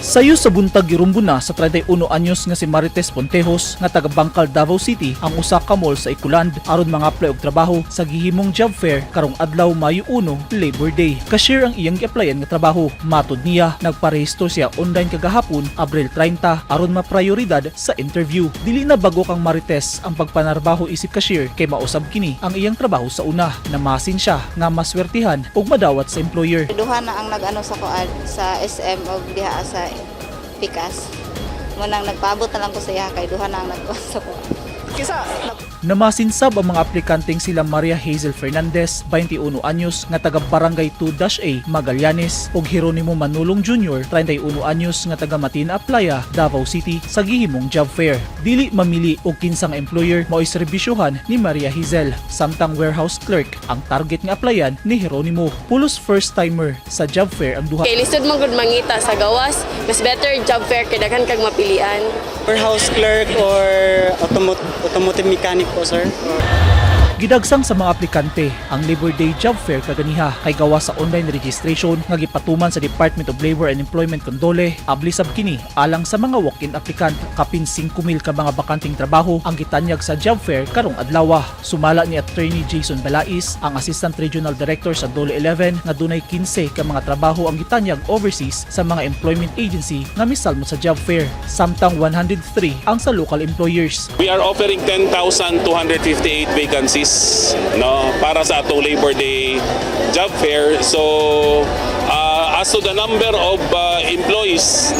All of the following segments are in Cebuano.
Sayo sa buntag, girumbo na sa 31 anyos nga si Marites Pontejos nga taga Bangkal, Davao City ang usa ka mall sa Ecoland aron mga-apply og trabaho sa gihimong job fair karong adlaw, Mayo 1, Labor Day. Cashier ang iyang gi-applyan nga trabaho. Matod niya, nagparehistro siya online kagahapon, Abril 30, aron maprioridad sa interview. Dili na bago kang Marites ang pagpanarbaho isip cashier kay mausab kini ang iyang trabaho sa una. Namasin siya nga maswertihan ug madawat sa employer. Duha na ang nag-ano sa kuan sa SM og diha sa Pikas. Munang nagpaabot na lang ko sa iya kay duha na ang nagkuan sa kuan. Kisa Namasin sab ang mga aplikanteng sila Maria Hazel Fernandez, 21 anyos, nga taga Barangay 2-A, Magallanes, ug Jeronimo Manulong Jr., 31 anyos, nga taga Matina Aplaya, Davao City sa gihimong job fair. Dili mamili og kinsang employer, mao'y serbisyuhan ni Maria Hazel, samtang warehouse clerk ang target nga applyan ni Jeronimo. Pulos first timer sa job fair ang duha. Kay lisod man gud mangita sa gawas, mas better job fair kay daghan kag mapilian. Warehouse clerk or automotive mechanic po, sir. Gidagsang sa mga aplikante ang Labor Day Job Fair kaganiha kay gawa sa online registration nga gipatuman sa Department of Labor and Employment kon DOLE. Abli sab kini alang sa mga walk-in applicant. Kapin 5,000 ka mga bakanteng trabaho ang gitanyag sa job fair karong adlaw. Sumala ni Attorney Jason Balais, ang Assistant Regional Director sa DOLE 11, nga dunay 15 ka mga trabaho ang gitanyag overseas sa mga employment agency nga misalmo sa job fair, samtang 103 ang sa local employers. We are offering 10,258 vacancies, no, para sa atong Labor Day job fair. So as to the number of employees,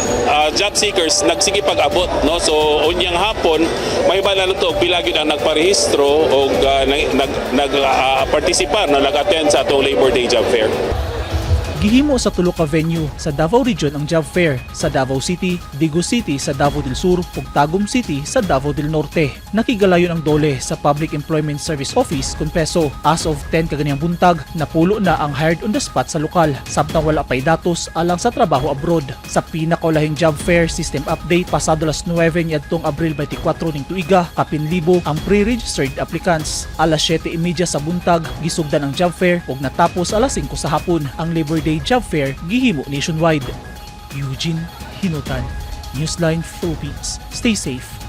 job seekers, nagsige pag-abot, no. So unyang hapon may bala na to pila gyud ang nagparehistro og nag nag, nag participar, no, nag-attend sa atong Labor Day job fair. Gihimo sa tulo ka venue sa Davao Region ang job fair: sa Davao City, Digos City sa Davao del Sur ug Tagum City sa Davao del Norte. Nakigalayon ang DOLE sa Public Employment Service Office kon PESO. As of 10 kaganihang buntag, napulo na ang hired on the spot sa lokal, samtang wala pa'y datos alang sa trabaho abroad. Sa pinakaulahing job fair system update pasado alas 9 niadtong Abril 24 ning tuiga, kapin libo ang pre-registered applicants. Alas 7:30 sa buntag, gisugdan ang job fair ug natapos alas 5 sa hapon. Ang Labor Day Job Fair gihimo nationwide. Eugene Hinutan, Newsline Philippines. Stay safe.